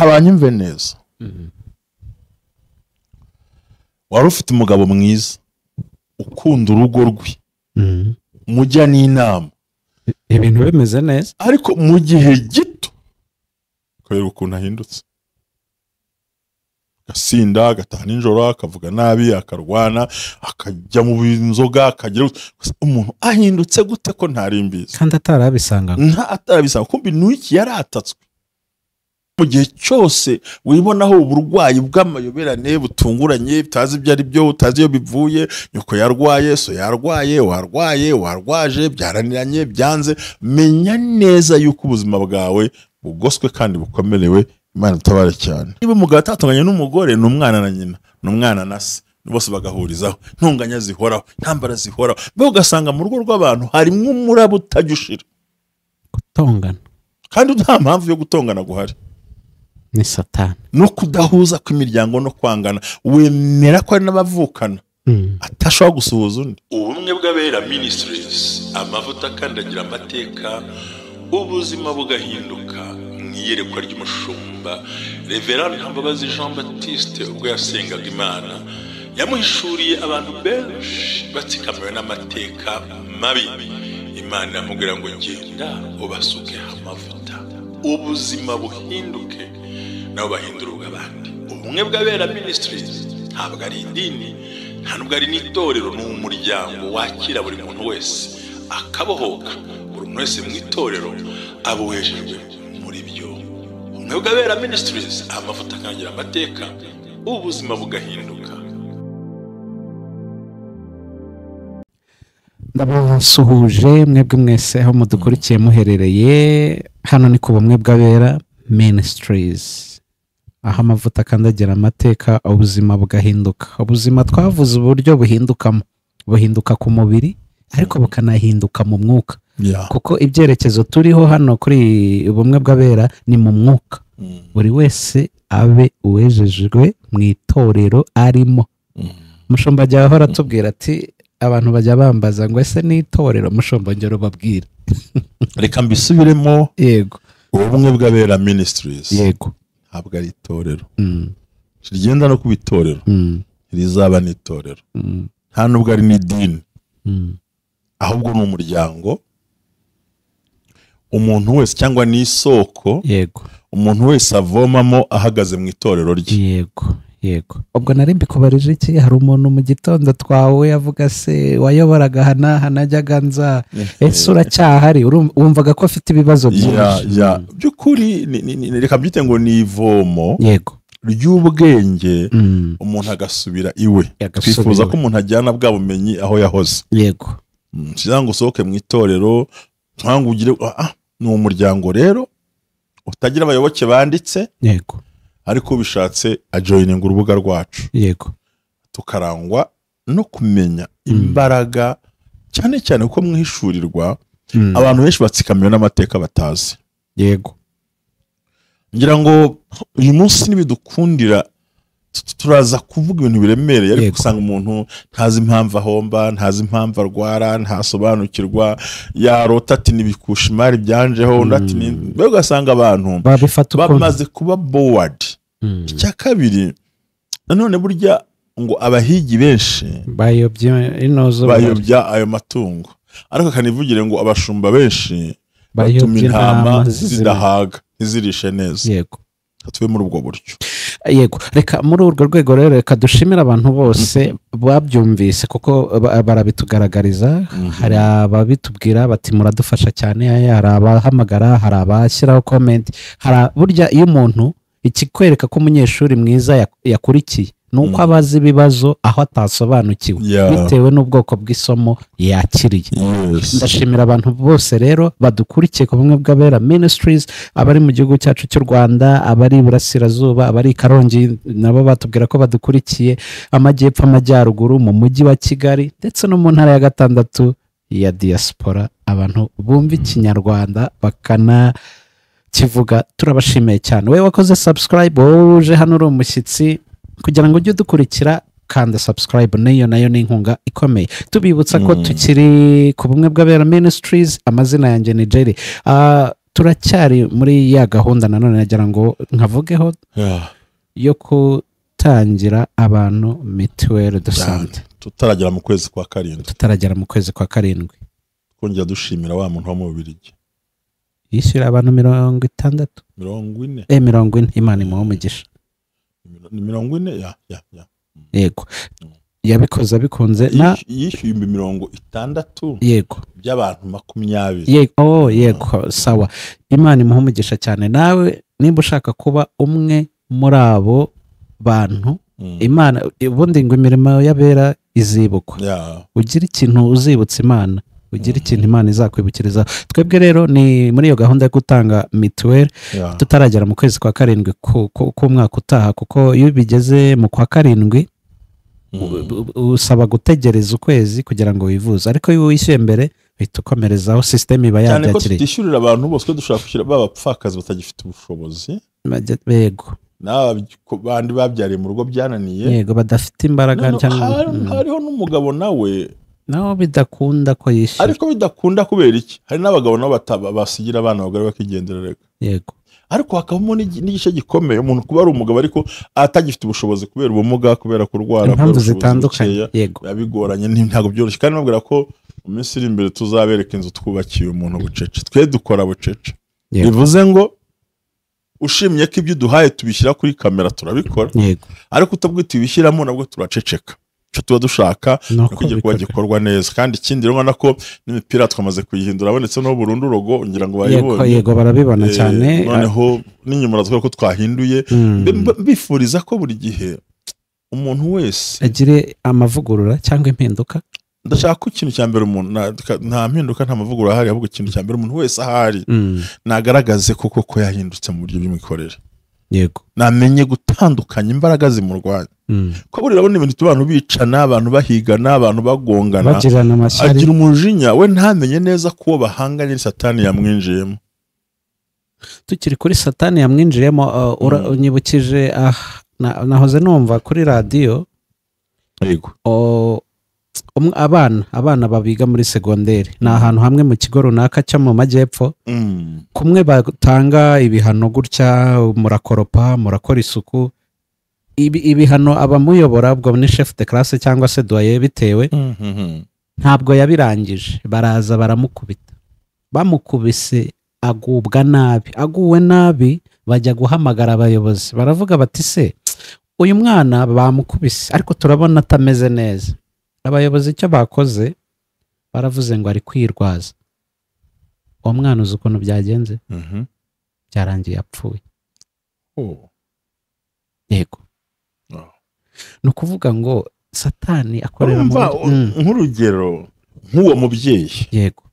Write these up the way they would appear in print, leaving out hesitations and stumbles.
Abanyumve neza. Wari ufite umugabo mwiza ukunda urugo rwe, mujya n'inama, ibintu bimeze neza, ariko mu gihe gito kubera ukuntu ahindutse, agasinda, agataha nijoro, akavuga nabi, akarwana, akajya mu nzoga, akagira umuntu ahindutse gute ko ntari mbizi kandi atarabisanga, nta atarabisanga. Kumbi n'iki yaratatswe. Mu gihe cyose wibonaho uburwayi bw'amayoberane butunguranye, utazi ibyo ari byo, utazi iyo bivuye, nyoko yarwaye, so yarwaye, warwaye, warwaje, byaraniranye, byanze, menya neza yuko ubuzima bwawe bugoswe kandi bukomerewe. Imana itabare cyane. Niba umugabo atatunganye n'umugore, ni umwana na nyina, ni umwana na se, bose bagahurizaho, intonganya zihoraho, intambara zihoraho, mbega ugasanga mu rugo rw'abantu harimo umuraba utajya ushira. Gutongana. Kandi nta mpamvu yo gutongana guhari. Ni satani. No kudahuza kw'imiryango no kwangana, wemera ko ari n'abavukana atashobora gusuhuza undi. Ubumwe bw'Abera Ministries, amavuta akandagira amateka, ubuzima bugahinduka. Mu iyerekwa ry'umushumba Reverend Ntambabazi Jean Baptiste, ubwo yasengaga Imana, yamuhishuriye abantu benshi batsikamiwe n'amateka mabi. Imana iramubwira ngo genda ubasuke amavuta, ubuzima buhinduke, nabo bahindura ubw'abandi. Ubumwe bw'Abera Ministries ntabwo ari idini, nta nubwo ari n'itorero, ni umuryango wakira buri muntu wese akabohoka. Buri muntu wese mu itorero abohejejwe muri byo. Ubumwe bw'Abera Ministries, amavuta akangira amateka, ubuzima bugahinduka. Ndabasuhuje mwebwe mwese aho mudukurikiye muherereye. Hano ni ku Bumwe bw'Abera Ministries, aho amavuta akandagira amateka, ubuzima bugahinduka. Ubuzima twavuze uburyo buhindukamo, buhinduka ku mubiri ariko bukanahinduka mu mwuka, kuko ibyerekezo turiho hano kuri Ubumwe bw'Abera ni mu mwuka. Buri wese abe uwejejwe mu itorero arimo. Mushumba ajya ahora atubwira ati abantu bajya bambaza ngo ese ni itorero? Mushumba ngero babwira. Reka mbisubiremo. Yego. Ubumwe bw'Abera Ministries, yego, ntabwo ari itorero. Rigenda no kuba itorero, rizaba n'itorero. Nta nubwo ari n'idini, ahubwo ni umuryango. Umuntu wese cyangwa ni isoko, yego, umuntu wese avomamo ahagaze mu itorero rye. Yego, yego. Ubwo nari mbikubarije iki, hari umuntu mu gitondo twawe avuga se wayoboraga hana hanajyaga nza, ese uracyahari? Wumvaga ko afite ibibazo byinshi. By'ukuri reka mbyite ngo ni ivomo, yego, ry'ubwenge. Umuntu agasubira iwe. Twifuza ko umuntu ajyana bwa bumenyi aho yahoze. Yego. Cyangwa ngo usohoke mu itorero, cyangwa ugire ni umuryango rero utagira abayoboke banditse, yego, ariko ubishatse ajoininga urubuga rwacu, yego, tukarangwa no kumenya imbaraga, cyane cyane kuko mwihishurirwa abantu benshi batsikamiwe n'amateka batazi. Yego. Ngira ngo uyu munsi nibidukundira turaza kuvuga ibintu biremereye, ariko usanga umuntu ntazi impamvu ahomba, ntazi impamvu arwara, ntasobanukirwa, yarota ati nibikusha imari byanjeho, undi ati mbega ugasanga abantu bamaze kuba bored. Icya kabiri nanone, burya ngo abahigi benshi bayobya ayo matungo, ariko akanivugire ngo abashumba benshi batuma intama zidahaga, ntizirishe neza. Yego. Tube muri ubwo buryo. Yego. Reka muri urwo rwego rero, reka dushimire abantu bose babyumvise, kuko barabitugaragariza. Hari ababitubwira bati muradufasha cyane, hari abahamagara, hari abashyiraho comment. Hari burya iyo umuntu ikikwereka ko umunyeshuri mwiza yakurikiye nuko abazi ibibazo aho atasobanukiwe, bitewe n'ubwoko bw'isomo yakiriye. Ndashimira abantu bose rero badukurikiye ku Bumwe bw'Abera Ministries, abari mu gihugu cyacu cy'u Rwanda, abari Iburasirazuba, abari Karongi nabo batubwira ko badukurikiye, amajyepfo, amajyaruguru, mu mujyi wa Kigali ndetse no mu ntara ya gatandatu ya diaspora. Abantu bumva Ikinyarwanda bakana kivuga, turabashimiye cyane. Wowe wakoze subscribe, wowe uje hano uri umushyitsi, kugira ngo ujye udukurikira kanda subscribe, niyo nayo ni inkunga ikomeye. Tubibutsa ko tukiri ku Bumwe bw'Abera Ministries. Amazina yanjye ni Jerry. Turacyari muri ya gahunda nanone nagira ngo nkavugeho yo gutangira abantu mituelle de santé tutaragera mu kwezi kwa karindwi. Tutaragera mu kwezi kwa karindwi. Twongera dushimira wa muntu wo mu Bubiligi yishyura abantu 60 40 40. Imana imuhe umugisha. Ni 40 ya yego yabikoze abikunze na yishyuye 60 yego by'abantu 20. Yego yego sawa. Imana imuhe umugisha cyane. Nawe nimba ushaka kuba umwe muri abo bantu, Imana ubundi ngo imirimo y'abera izibukwa. Ugira ikintu uzibutsa Imana, ugira ikintu Imana izakwibukiriza. Twebwe rero ni muri iyo gahunda yo gutanga mituelle tutaragera mu kwezi kwa karindwi k'umwaka utaha, kuko iyo bigeze mu kwa karindwi usaba gutegereza ukwezi kugira ngo wivuze, ariko iyo wishyuye mbere uhita ukomerezaho, system iba yabyakiriye. Cyane ko tutishyurira abantu bose, dushaka gushyira b'abapfakazi batagifite ubushobozi, yego, n'abandi babyariye mu rugo byananiye, yego, badafite imbaraga cyangwa hariho n'umugabo nawe naho bidakunda ko yishyura. Ariko bidakunda kubera iki? Hari n'abagabo nabo basigira abana abagore bakigendera reka. Yego. Ariko hakabamo n'igice gikomeye umuntu kuba ari umugabo ariko atagifite ubushobozi kubera ubumuga, kubera kurwara, impamvu zitandukanye, yego, bigoranye, ntabwo byoroshye. Kandi nabwira ko mu minsi iri imbere tuzabereka inzu twubakiye umuntu bucece. Twe dukora bucece. Bivuze ngo ushimye ko ibyo duhaye tubishyira kuri kamera turabikora. Yego. Ariko utabwo tubishyiramo nabwo turaceceka. Cyo tuba dushaka kugira kuba gikorwa neza. Kandi ikindi rero nako n'imipira twamaze kuyihindura, abonetse no burundu rogo ngira ngo bayibonye. Yego barabibona cyane. Noneho n'inyuma ratwe ko twahinduye, mbifuriza ko buri gihe umuntu wese agire amavugurura cyangwa impinduka. Ndashaka ko ikintu cya mbere umuntu nta mpinduka nta mavugurura ahari, ahubwo ikintu cya mbere umuntu wese ahari nagaragaze koko ko yahindutse mu buryo bw'imikorere. Yego. Namenye gutandukanya imbaraga zimurwanya. Ko buri rabona ibintu abantu bicana, abantu bahigana, abantu bagongana, bagirana amashyari, agira umujinya we ntamenye neza ko bahanganye ni Satani yamwinjiyemo. Tukiri kuri Satani yamwinjiyemo, unyibukije nahoze numva kuri radio. Yego. Abana babiga muri segonderi ni ahantu hamwe mu kigo runaka cyo mu majyepfo, kumwe batanga ibihano gutya, murakoropa, murakora isuku, ibihano abamuyobora ubwo ni chef de classe cyangwa se doyen bitewe, ntabwo yabirangije, baraza baramukubita, bamukubise agubwa nabi, aguwe nabi bajya guhamagara abayobozi, baravuga bati se uyu mwana bamukubise ariko turabona atameze neza. Abayobozi icyo bakoze baravuze ngo ari kwirwaza. Uwo mwana uzi ukuntu byagenze? Byarangiye apfuye. Yego. Ni ukuvuga ngo Satani akorera mu nk'urugero nk'uwo mubyeyi. Yego.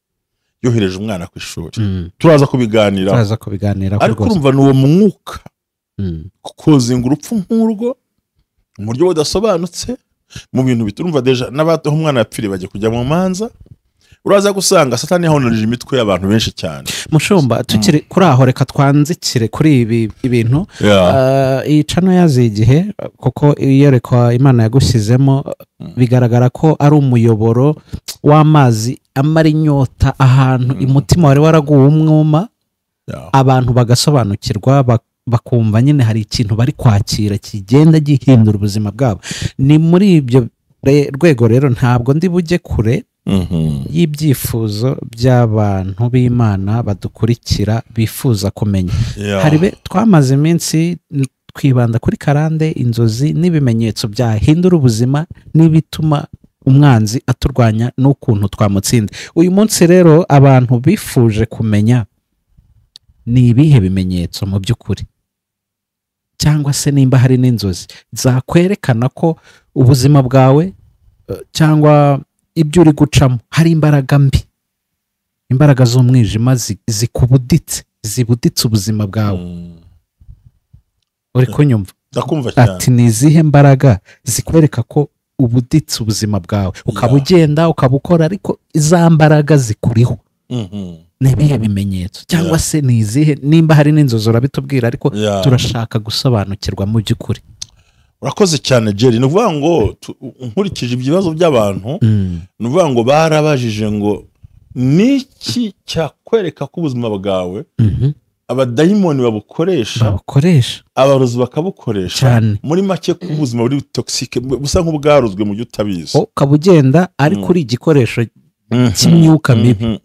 Yohereje umwana ku ishuri. Turaza kubiganira. Turaza kubiganira ariko urumva ni uwo mwuka. Kukozinga urupfu nk'urwo mu buryo budasobanutse, mu bintu biturumva deja n'abato umwana yapfiriye bajya kujya mu manza, uraza gusanga Satani yahonoreje imitwe y'abantu benshi cyane. Mushumba, tukiri kuri aho reka twanzikire kuri ibi ibintu. Iyi cano yaziye igihe kuko iyerekwa Imana yagushyizemo bigaragara ko ari umuyoboro w'amazi amara inyota ahantu umutima wari waraguwe umwuma, abantu bagasobanukirwa, bakumva nyine hari ikintu bari kwakira kigenda gihindura ubuzima bwabo. Ni muri ibyo rwego rero ntabwo ndi bujye kure y'ibyifuzo by'abantu b'Imana badukurikira bifuza kumenya. Hari twamaze iminsi twibanda kuri karande, inzozi n'ibimenyetso byahindura ubuzima n'ibituma umwanzi aturwanya n'ukuntu twamutsinda. Uyu munsi rero abantu bifuje kumenya ni ibihe bimenyetso mu by'ukuri, cyangwa se nimba hari n'inzozi zakwerekana ko ubuzima bwawe cyangwa ibyo uri gucamo hari imbaraga mbi, imbaraga z'umwijima zikubuditse, zibuditse ubuzima bwawe. Uri kunyumva? Ndakumva cyane. Ati ni izihe mbaraga zikwereka ko ubuditse ubuzima bwawe, ukaba ugenda ukaba ukora ariko za mbaraga zikuriho? Ni ibihe bimenyetso cyangwa se ni izihe, nimba hari n'inzozi urabitubwira, ariko turashaka gusobanukirwa mu by'ukuri. Urakoze cyane Jerry. Ni ukuvuga ngo nkurikije ibibazo by'abantu, ni ukuvuga ngo barabajije ngo Niki cyakwereka ko ubuzima bwawe abadayimoni babukoresha, abarozi bakabukoresha, muri make ko ubuzima buri toxique, busa nk'ubwaruzwe mu gihe utabizi, ukaba ugenda ari kuri igikoresho cy'imyuka mibi,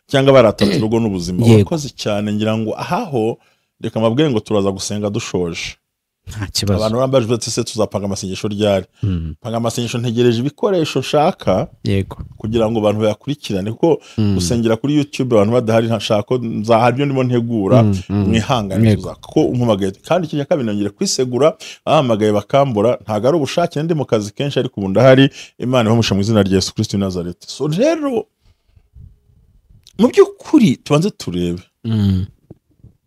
cyangwa baratata urugo n'ubuzima. Wakoze cyane, ngira ngo ahaho reka mabwire ngo turaza gusenga dushoje. Nta kibazo. Abantu bambaje bati se tuzapanga amasengesho ryari? Panga amasengesho, ntegereje ibikoresho nshaka, yego, kugira ngo abantu bayakurikirane, kuko gusengera kuri YouTube abantu badahari ntashaka, nzahari ibyo ndimo ntegura, mwihangane tuzako umpamagaye. Kandi ikijya kabiri nongere kwisegura, ahamagaye bakambura, ntago ari ubushake, ndi mu kazi kenshi, ariko ubu ndahari. Imana ibamusha mu izina rya Yesu Kristo w'i Nazareti. So rero mu by'ukuri tubanze turebe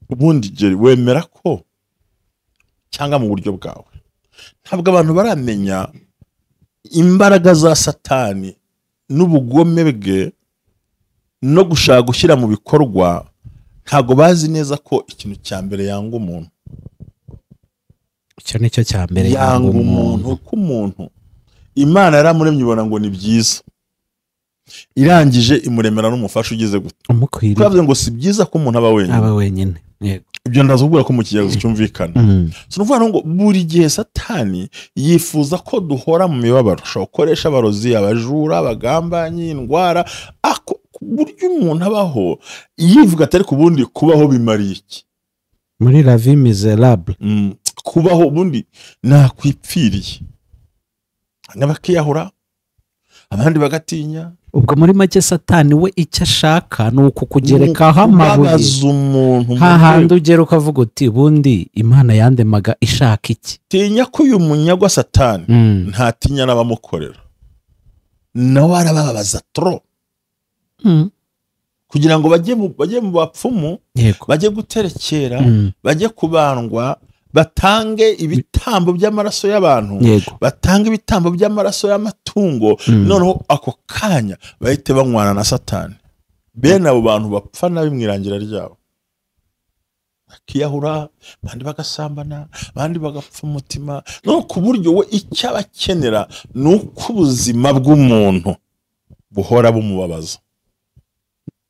ubundi wemera ko cyangwa mu buryo bwawe ntabwo abantu baramenya imbaraga za Satani n'ubugome bwe no gushaka gushyira mu bikorwa. Ntabwo bazi neza ko ikintu cya mbere yanga umuntu, icyo nicyo cya mbere yanga umuntu, ko umuntu Imana yaramuremye ibona ngo ni byiza, irangije imuremera n'umufasha ugize gute, umukwiriye. Ngo si byiza ko umuntu aba wenyine. Yego, ibyo ndaza kuvuga ko mu kigereranyo cyumvikana. So nuvuga ngo buri gihe Satani yifuza ko duhora mu mibabaro, ashobora gukoresha abarozi, abajura, abagambanyi, indwara, ako buryo umuntu abaho yivuga atari ku bundi kubaho bimariye iki muri la vie misérable. Kubaho ubundi nakwipfiriye, n'abakiyahura, abandi bagatinya. Ubwo muri make Satani we icyo ashaka ni ukukugerekaho amabuye, hahandi ugera ukavuga uti ubundi Imana yandemaga ishaka iki? Tinya ko uyu munyagwa Satani ntatinya n'abamukorera, nawe arababaza tro, kugira ngo bajye mu bapfumu, bajye guterekera, bajye kubandwa, batange ibitambo by'amaraso y'abantu, batange ibitambo by'amaraso y'amatungo, noneho ako kanya bahite banywana na Satani. Bene abo bantu bapfa nabi mu irangira ryabo, bakiyahura, abandi bagasambana, abandi bagapfa umutima. No ku buryo we icyo abakenera ni uko ubuzima bw'umuntu buhora bumubabaza,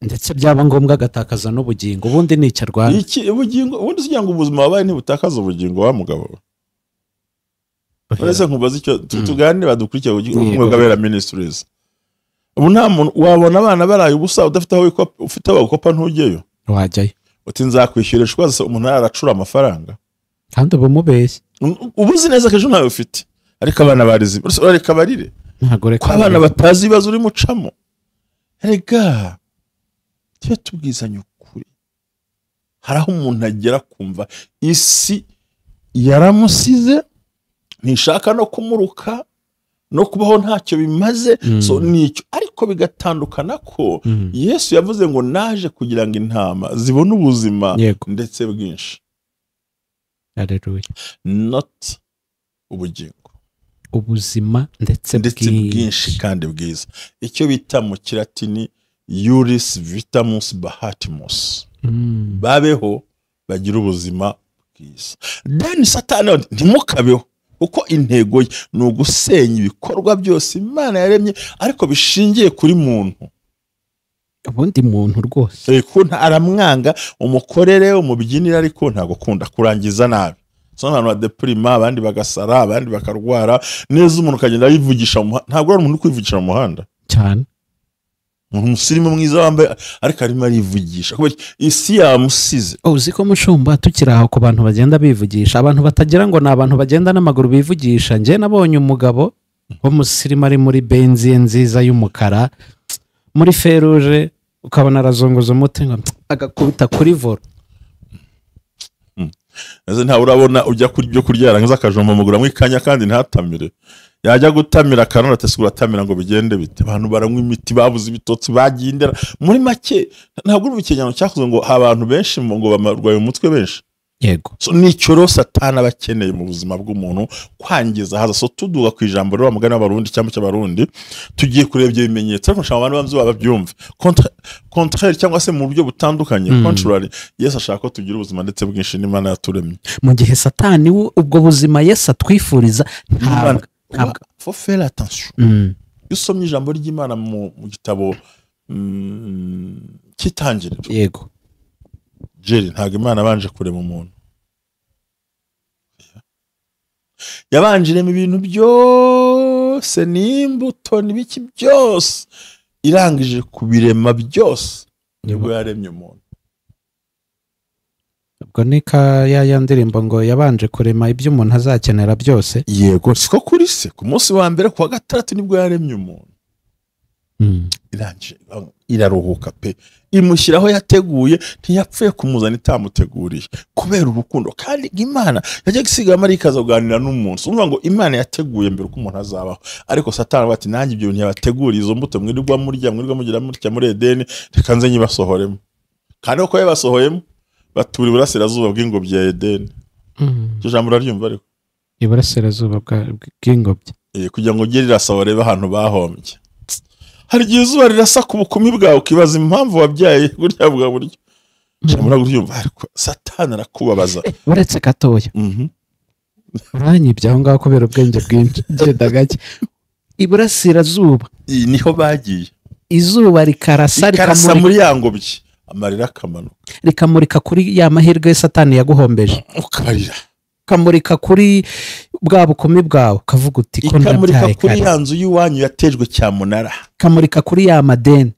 ndetse byaba ngombwa agatakaza n'ubugingo. Ubundi ni icyo arwana iki ubugingo, ubundi ugira ngo ubuzima wabaye ntibutakaza ubugingo wa mugabo. Uretse nkubaza icyo tuganire badukurikira ubumwe bw'Abera Ministries. Ubu nta muntu wabona abana baraye ubusa udafite aho ufite aho gukopa, ntujyeyo, wajyayo uti nzakwishyurishwa, umuntu aracura amafaranga kandi ubumubeshye, ubuzi neza ko ejo ntawe ufite, ariko abana barize reka barire, ntago reka abana batazi ibibazo urimo ucamo. Erega tujye tubwizanya ukuri, hari aho umuntu agera kumva isi yaramusize, ntishaka no kumuruka, no kubaho ntacyo bimaze. So nicyo, ariko bigatandukana ko Yesu yavuze ngo naje kugira ngo intama zibone ubuzima ndetse bwinshi. Haleluya. Not ubugingo, ubuzima ndetse bwinshi kandi bwiza. Icyo bita mu Kilatini Iuris vitamus bahatimus, babeho bagira ubuzima bwiza. Then Satani ntimukabeho, kuko intego ye ni ugusenya ibikorwa byose Imana yaremye ariko bishingiye kuri muntu. Ubundi muntu rwose aramwanga, umukorere, umubyinire, ariko ntago akunda kurangiza nabi. So abantu badeprima, abandi bagasara, abandi bakarwara neza, umuntu akagenda yivugisha, ntabwo ari umuntu kwivugisha mu muhanda cyane. Umusirimu mwiza wambaye ariko arimo arivugisha kubera isi yamusize. Uzi ko mushumba tukiri aho ku bantu bagenda bivugisha, abantu batagira ngo ni abantu bagenda n'amaguru bivugisha. Njye nabonye umugabo w'umusirimu ari muri Benz nziza y'umukara muri feruje, ukabona arazunguza umuti agakubita kuri volo. Ese nta urabona ujya kurya kurya yarangiza akajomba amaguru amwe ikanya kandi ntatamire, yajya gutamira akanona atasubira atamira ngo bigende bite. Abantu baranywa imiti, babuze ibitotsi, bagindera. Muri make ntabwo uri ikinyano cyakozwe ngo abantu benshi ngo bamarwaye umutwe benshi. Yego. So nicyo rero Satani abakeneye mu buzima bw'umuntu, kwangiza haza. So tuduga ku ijambo rero mugani w'Abarundi cyangwa cy'Abarundi, tugiye kureba ibyo bimenyetso ariko nshaka abantu banze babyumve contraire cyangwa se mu buryo butandukanye. Contrary, Yesu ashaka ko tugira ubuzima ndetse bwinshi n'Imana yaturemye. Mu gihe Satani ubwo buzima Yesu atwifuriza ntabwo faut faire attention. Iyo usomye ijambo ry'Imana mu gitabo cy'itangiriro. Yego. Jerry, ntabwo Imana abanje kurema umuntu, yabanje irema ibintu byose n'imbuto n'ibiki byose, irangije kubirema byose nibwo yaremye umuntu. Ubwo ni ka ya ndirimbo ngo yabanje kurema ibyo umuntu azakenera byose. Yego, siko kuri se ku munsi wa mbere ku wa gatandatu nibwo yaremye umuntu. Irangije iraruhuka pe, imushyiraho yateguye, ntiyapfuye kumuzana itamuteguriye kubera urukundo. Kandi Imana yajya gusiga marayika aza kuganira n'umuntu, urumva ngo Imana yateguye mbere uko umuntu azabaho, ariko Satani ati nanjye ibyo bintu yabateguriye, izo mbuto mwirirwa murya, mwirirwa mugira mutya muri Edeni, reka nze nyibasohoremo. Kandi uko yabasohoyemo batura iburasirazuba bw'ingobyi ya Edeni. Iryo jambo uraryumva ariko? Iburasirazuba bw'ingobyi, kugira ngo ugere rirasa barebe ahantu bahombye. Hari igihe izuba rirasa ku bukumi bwawe ukibaza impamvu wabyaye burya bwa buryo. Ariko Satani arakubabaza. Uretse gatoya uranyibye aho ngaho kubera ubwenge bwinshi, genda gake. Iburasirazuba niho bagiye, izuba rikarasa rikarasa muri ya ngobyi, amarira akamanuka, rikamurika kuri ya mahirwe Satani yaguhombeje, ukarira, ikamurika kuri bwa bukumi bwawe ukavuga uti ko ikamurika kuri ya nzu y'iwanyu yatejwe cyamunara, ikamurika kuri ya madeni,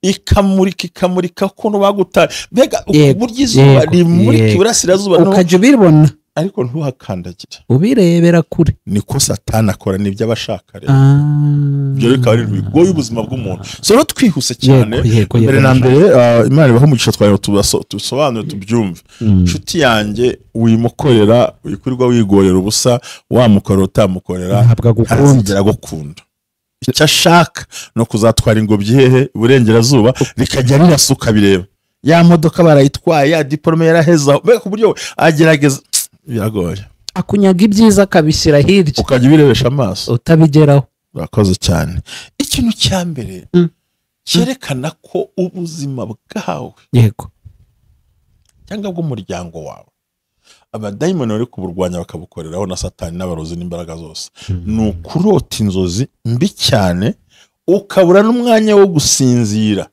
ikamurika ko bagutaye. Mbega uburyo izuba rimurika iburasirazuba ukajya ubibona ariko ntuhakandagire, ubirebera kure. Niko Satani akora, nibyo abashaka rero. Ibyo bikaba ari bigoye ubuzima bw'umuntu. So rero twihuse cyane, mbere na mbere Imana ibahe umugisha twawe tusobanure tubyumve. Inshuti yanjye wimukorera, wikwirwa wigorera ubusa, wamukorera utamukorera ntabwo agukunda, agukunda. Icyo ashaka no kuzatwara ingobyi hehe iburengerazuba, rikajya rirasuka bireba ya modoka barayitwaye, ya diplome yaraheza, mbega ku buryo agerageza biragoye, akunyaga ibyiza akabishyira hirya, ukajya ubirebesha amaso utabigeraho. Urakoze cyane. Ikintu cya mbere cyerekana ko ubuzima bwawe, yego, cyangwa bw'umuryango wawe, abadayimoni bari kuburwanya bakabukoreraho na Satani n'abarozi n'imbaraga zose, ni ukurota inzozi mbi cyane ukabura n'umwanya wo gusinzira,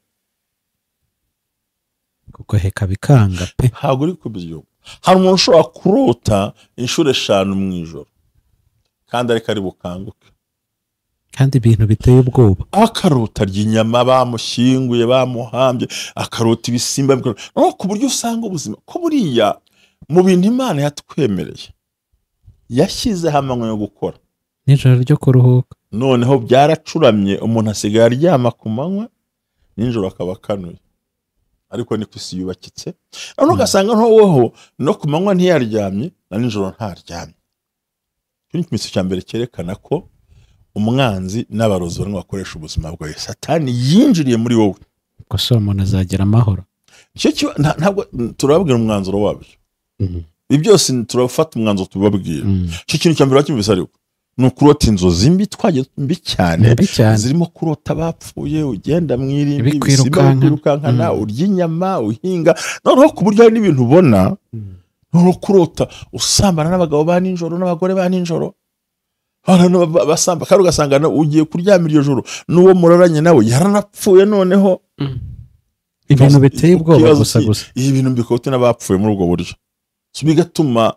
kuko heka bikanga pe. Ntabwo uri kubyumva. Hari umuntu ushobora kurota inshuro 5 mu ijoro kandi ariko ari bukanguke, kandi ibintu biteye ubwoba. Akarota ry'inyama bamushyinguye bamuhambye, akarota ibisimba, no ku buryo usanga ubuzima ko buriya mu bintu Imana yatwemereye yashyizeho amanywa yo gukora nijoro ryo kuruhuka. Noneho byaracuramye, umuntu asigaye aryama ku manywa nijoro akaba akanuye, ariko ni ku isi yubakitse. None ugasanga ntoweho no ku manywa ntiyaryamye na nijoro ntaryamye. Icyo ni ikimenyetso cya mbere cyerekana ko umwanzi n'abarozi barimo bakoresha ubuzima bwawe. Satani yinjiriye muri wowe. Gusa umuntu azagira amahoro. Ntabwo turababwira umwanzuro wabyo. Ibi byose turafata umwanzuro tubabwira. Icyo kintu cya mbere bacyumvise ariko ni ukurota inzozi mbi twagiye mbi cyane, zirimo kurota bapfuye, ugenda mu irimbi, ibisimba bikwirukankana, urya inyama, uhinga, noneho ku buryo hari n'ibintu ubona, noneho kurota usambana n'abagabo ba nijoro n'abagore ba nijoro, basamba, kandi ugasanga ugiye kuryama iryo joro n'uwo muraranye nawe yaranapfuye. Noneho ibintu biteye ubwoba gusa gusa, ibi bintu mbikote n'abapfuye muri ubwo buryo, bigatuma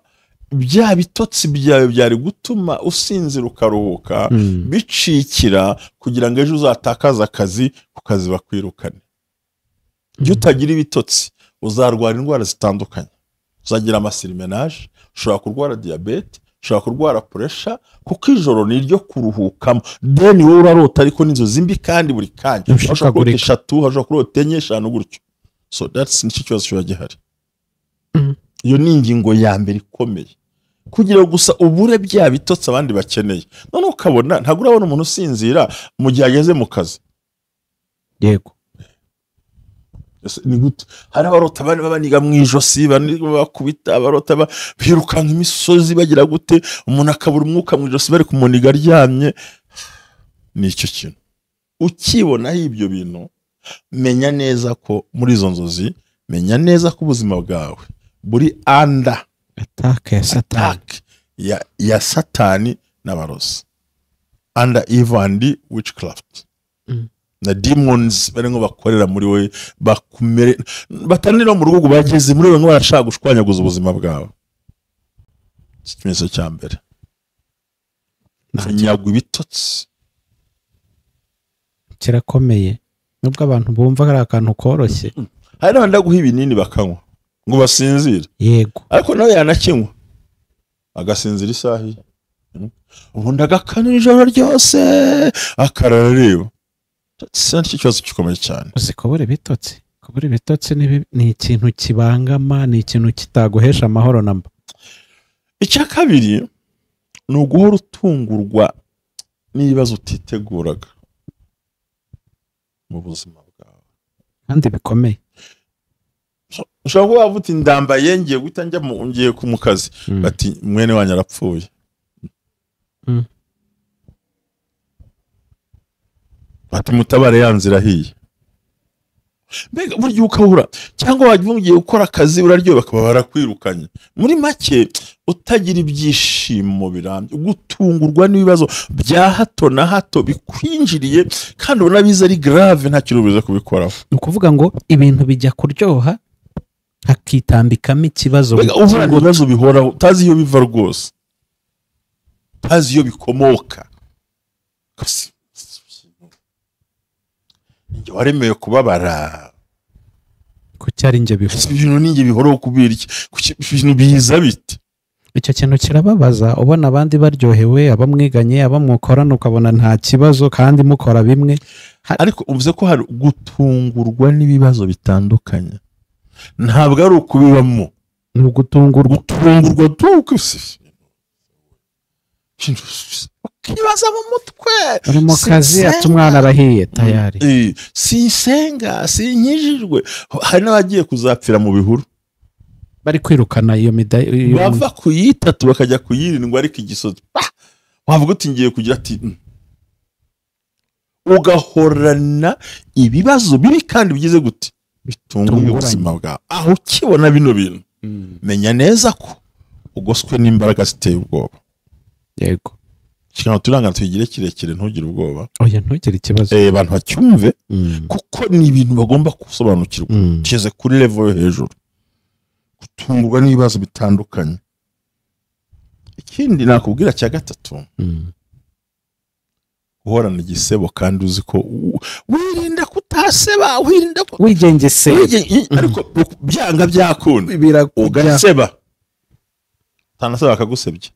bya bitotsi byawe byari gutuma usinzira ukaruhuka bicikira, kugira ngo ejo uzatakaze akazi ku kazi bakwirukane. Iyo utagira ibitotsi uzarwara indwara zitandukanye, uzagira amasirimenage, ushobora kurwara diyabete, ushobora kurwara puresha, kuko ijoro ni iryo kuruhukamo. Deni wowe urarota ariko n'inzozi mbi kandi buri kanya, ushobora kurota 3, ushobora kurota 4, 5 gutyo. So that's nicyo kibazo kiba gihari. Iyo ni ingingo ya mbere ikomeye, kugira gusa ubure bya bitotsi abandi bakeneye. None ukabona ntabwo urabona umuntu usinzira mu gihe ageze mu kazi. Yego, ni gute? Hari abarota babaniga mu ijosi, bakubita, abarota birukanka imisozi bagira gute, umuntu akabura umwuka mu ijosi bari kumuniga aryamye. Ni icyo kintu ukibonaho ibyo bintu, menya neza ko muri izo nzozi, menya neza ko ubuzima bwawe buri under attack ya Satani, ya Satani n'abarozi, under evil and witchcraft. Na demons barimo bakorera muri we, bakumere batanira mu rugo bageze muri we ngo barashaka gushwanyaguza ubuzima bwawe. Ikimenyetso cya mbere, kunyagwa ibitotsi kirakomeye, nubwo abantu bumva ari akantu koroshye. Hari n'abandi baguha ibinini bakanywa ngo basinzire, yego, ariko nawe yanakinywa agasinzira isaha, ubundi agakana ijoro ryose akarara areba. Nicyo kibazo gikomeye cyane. Uzi kubura ibitotsi, kubura ibitotsi ni ikintu kibangama, ni ikintu kitaguhesha amahoro namba. Icya kabiri ni uguhora utungurwa n'ibibazo utiteguraga mu buzima bwawe, kandi bikomeye. Ushobora kuba wavuga uti ndambaye ngiye guhita njya ngiye mu kazi, bati mwene wanyu arapfuye. Bati mutabare ya nzira ahiye. Mbega burya ukabura, cyangwa wajya ugiye gukora akazi uraryoha bakaba barakwirukanye. Muri make utagira ibyishimo birambye, gutungurwa n'ibibazo bya hato na hato bikwinjiriye kandi ubona biza ari grave, nta kintu ubuze kubikoraho. Ni ukuvuga ngo ibintu bijya kuryoha hakitambikamo ikibazo. Mbega ubona ibibazo bihoraho utazi iyo biva rwose, utazi iyo bikomoka. Njye waremewe kubabara, kuki ari njye bihora? Ibintu ninjye bihoraho kubera iki? Kuki ibintu biza bite? Icyo kintu kirababaza, ubona abandi baryohewe, abamwiganye, abamukorana, ukabona nta kibazo kandi mukora bimwe. Ariko uvuze ko hari gutungurwa n'ibibazo bitandukanye, ntabwo ari ukubibamo, ni ugutungurwa. Gutungurwa ukibaza mu mutwe, uri mu kazi ati umwana arahiye tayari, sinsenga, sinkijijwe. Hari n'abagiye kuzapfira mu bihuru bari kwirukana iyo midai, bava ku yitatu bakajya kuyirindwa, ariko igisozi wavuga uti ngiye kugira ati, ugahorana ibibazo bibi kandi bigize gute bitunguye ubuzima bwawe. Aho ukibona bino bintu, menya neza ko ugoswe n'imbaraga ziteye ubwoba. Yego, ikintu turangana tuyigire kirekire, ntugire ubwoba. Oya, ntugire ikibazo. Abantu bacyumve, kuko ni ibintu bagomba gusobanukirwa. Kigeze kuri level yo hejuru, gutungurwa n'ibibazo bitandukanye. Ikindi nakubwira cya gatatu, guhorana igisebo kandi uzi ko wirinda kutaseba, wirinda wigengesera, ariko byanga byakunda ugaseba, utanaseba akagusebya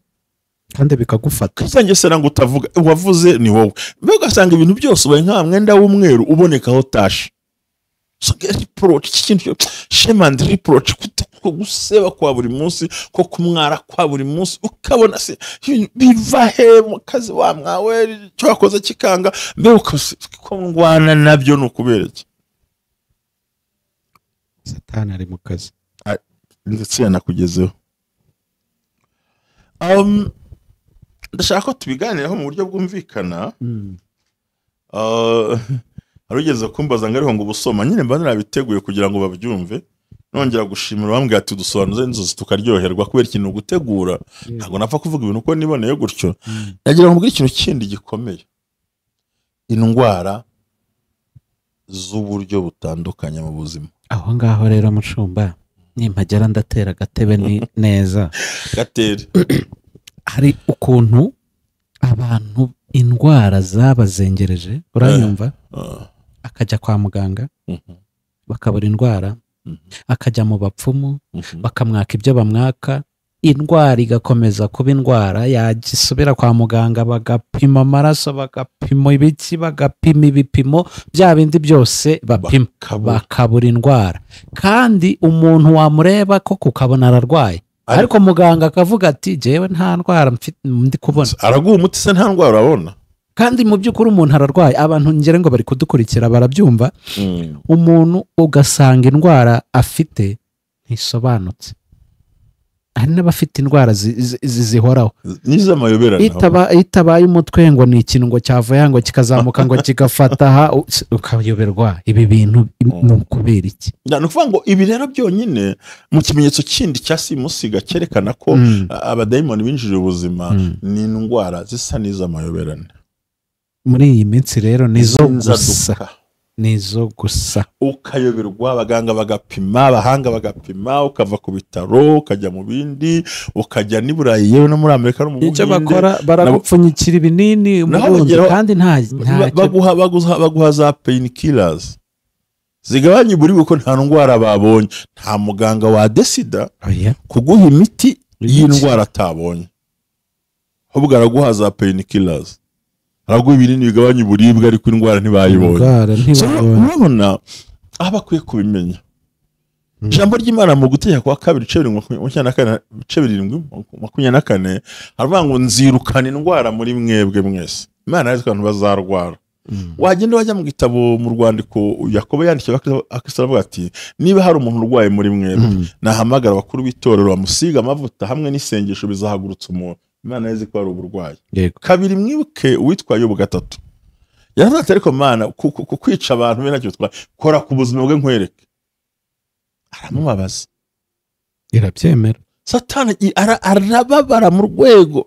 kandi bikagufata. Usengesera ngo utavuga, wavuze ni wowe. Mbega ugasanga ibintu byose ubaye nka mwenda w'umweru uboneka aho tashe. So reproach, ikintu shame and reproach, guseba kwa buri munsi, ko kumwara kwa buri munsi, ukabona se biva he mu kazi wa mwawe cyo wakoze kikanga, mbega uko ngwana nabyo ni ukubera iki? Satani ari mu kazi ndetse yanakugezeho. Ndashaka ko tubiganiraho mu buryo bwumvikana. Harugeze kumbaza ngo ariho ngo ubusoma nyine mba narabiteguye kugira ngo babyumve. Nongera gushimira bambwiye ati dusobanuze inzozi tukaryoherwa, kubera ikintu gutegura ntabwo napfa kuvuga ibintu uko niboneye gutyo. Nagira ngo mbwire ikintu kindi gikomeye, indwara z'uburyo butandukanye mu buzima. Aho ngaho rero mushumba, nimpagera ndatera agatebe ni neza gatere. Hari ukuntu abantu indwara zabazengereje, uranyumva, akajya kwa muganga bakabura indwara, akajya mu bapfumu bakamwaka ibyo bamwaka, indwara igakomeza kuba indwara, yagisubira kwa muganga bagapima amaraso, bagapima ibiki, bagapima ibipimo bya bindi byose bapima, bakabura indwara. Kandi umuntu wamureba ko kukabona ararwaye, ariko muganga akavuga ati jewe nta ndwara ndi kubona. Araguha umuti se nta ndwara urabona? Kandi mu by'ukuri umuntu ararwaye. Abantu ngere ngo bari kudukurikira barabyumva. Umuntu ugasanga indwara afite ntisobanutse. Hari n'abafite indwara zihoraho, itabaye umutwe ngo ni ikintu ngo cyavuye ngo kikazamuka ngo kigafata aha, ukayoberwa ibi bintu ni ukubera iki? Ni ukuvuga ngo ibi rero byonyine mu kimenyetso kindi cya simusiga cyerekana ko abadayimoni binjiriye ubuzima, ni indwara zisa n'iz'amayoberane. Muri iyi minsi rero nizo gusa, nizo gusa. Ukayoberwa, abaganga bagapima, abahanga bagapima, ukava ku bitaro ukajya mu bindi, ukajya n'i Burayi yewe no muri Amerika no mu Icyo Buhinde. bakora baragupfunyikira ibinini umurundi kandi nta baguha za painkillers zigabanya uburibwe kuko nta ndwara babonye. Nta muganga wa desida kuguha imiti y'indwara atabonye, ahubwo araguha za painkillers, araguha ibinini bigabanya uburibwe ariko indwara ntibayibonye. Urabona aho bakwiye kubimenya. Ijambo ry'Imana mu gutegeka kwa kabiri 7:24 haravuga ngo nzirukana indwara muri mwebwe mwese. Imana yari abantu bazarwara. Wagenda wajya mu gitabo mu rwandiko Yakobo yandikiye Abakristo aravuga ati niba hari umuntu urwaye muri mwebwe nahamagara abakuru b'itorero bamusiga amavuta hamwe n'isengesho bizahagurutsa umuntu. Imana yazi ko ari uburwayi. Kabiri mwibuke uwitwa Yobu 3 yaravuze ati ariko Mana kwica abantu be ntacyo bitwaye, kora ku buzima bwe nkwereke. Aramubabaza, irabyemera. Satani arababara mu rwego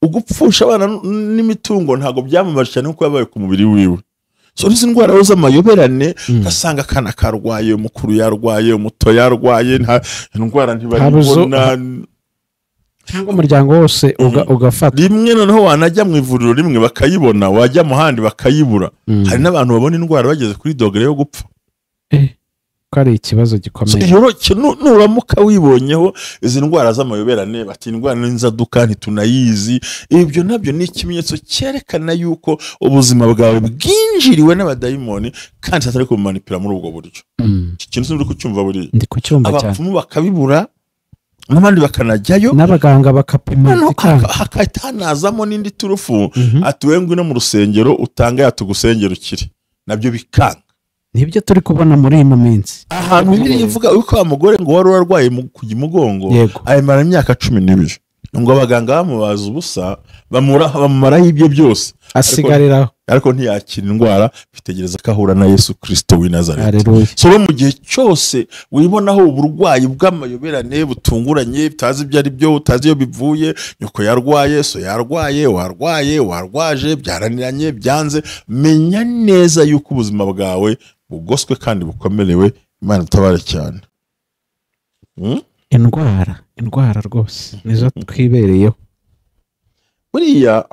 ugupfusha abana n'imitungo ntago byamamaje cyane kuko yabaye ku mubiri wiwe. So izi ndwara z'amayoberane ugasanga akana karwaye, umukuru yarwaye, umuto yarwaye, nta ndwara ntibaribona, cyangwa umuryango wose ugafata rimwe. Noneho wanajya mu ivuriro rimwe bakayibona, wajya mu handi bakayibura. Hari n'abantu babona indwara bageze kuri dogere yo gupfa. Ko ari ikibazo gikomeye. Nuramuka wibonyeho izi ndwara z'amayoberane, bati indwara n'inzaduka ntitunayizi, ibyo nabyo ni ikimenyetso cyerekana yuko ubuzima bwawe bwinjiriwe n'abadayimoni kandi atari kumanipira muri ubwo buryo. Iki kintu sindi kucyumva buriya, ndi kucyumva cyane. Abapfumu bakabibura n'abandi bakanajyayo, n'abaganga bakapima, hakahita hanazamo n'indi turufu ati we ngwino mu rusengero utanga yatugusengera ukire, nabyo bikanga. Nibyo turi kubona muri iyi minsi. Ahantu Bibiliya ivuga uko wa mugore ngo wari warwaye ku mugongo ayimara imyaka 12, ngo abaganga bamubaza ubusa bamumaraho ibyo byose asigariraho, ariko ntiyakira indwara, bitegereza ko ahura na Yesu Kristo w'i Nazareti. So mu gihe cyose wibonaho uburwayi bw'amayoberane butunguranye, utazi ibyo ari byo, utazi iyo bivuye, nyoko yarwaye, so yarwaye, warwaye, warwaje, byaraniranye, byanze, menya neza yuko ubuzima bwawe bugoswe kandi bukomerewe. Imana itabare cyane. Indwara rwose nizo twibereyeho buriya.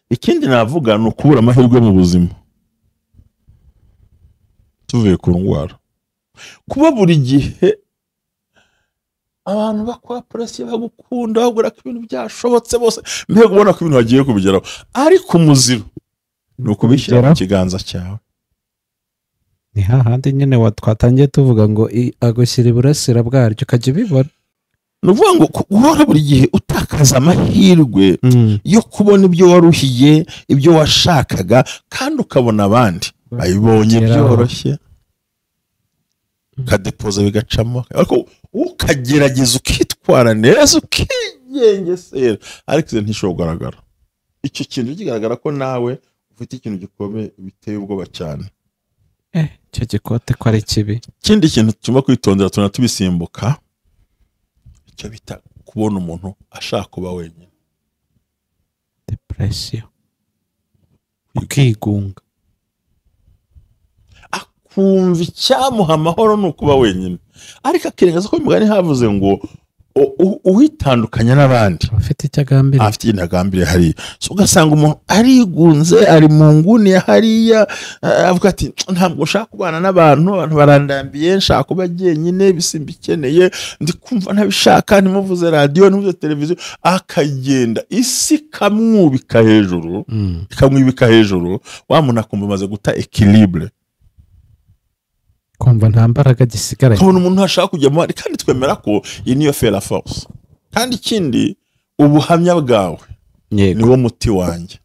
Ikindi navuga ni ukubura amahirwe mu buzima tuvuye ku ndwara. Kuba buri gihe abantu bakora presiyo bagukunda, bagura ko ibintu byashobotse bose, mbega ubona ko ibintu bagiye kubigeraho, ariko umuziro ni ukubishyira mu kiganza cyawe. Ni hahandi nyine twatangiye tuvuga ngo agushyira iburasira bwaryo ukajya ubibona. Ni ukuvuga ngo guhora buri gihe utakaza amahirwe yo kubona ibyo waruhiye, ibyo washakaga, kandi ukabona abandi bayibonye byoroshye, ukadepoza bigacamo, ariko ukagerageza ukitwara neza ukigengesera, ariko izo ntishobora kugaragara. Icyo kintu kigaragara ko nawe ufite ikintu gikomeye biteye ubwoba cyane. Icyo gikote ko ari kibi. Ikindi kintu tugomba kwitondera tunatubisimbuka, icyo bita kubona umuntu ashaka kuba wenyine, depression, ukigunga, akumva icyamuha amahoro ni ukuba wenyine, ariko akirengaza ko imugani havuze ngo uwitandukanya n'abandi afite icyo agambiriye, afite icyo agambiriye hariya. So ugasanga umuntu arigunze, ari mu nguni ya hariya, avuga ati ntabwo nshaka kubana n'abantu, abantu barandambiye, nshaka kuba jyenyine, bisimba ikeneye, ndi kumva ntabishaka, ntimuvuze radiyo, ntimuvuze televiziyo, akagenda isi ikamwubika hejuru, ikamwubika hejuru, wa muntu akumva amaze guta equilibre, kumva nta mbaraga gisigaranye, kabona umuntu ashaka kujya mu, kandi twemera ko iyi niyo fera force. Kandi ikindi, ubuhamya bwawe niwo muti wanjye.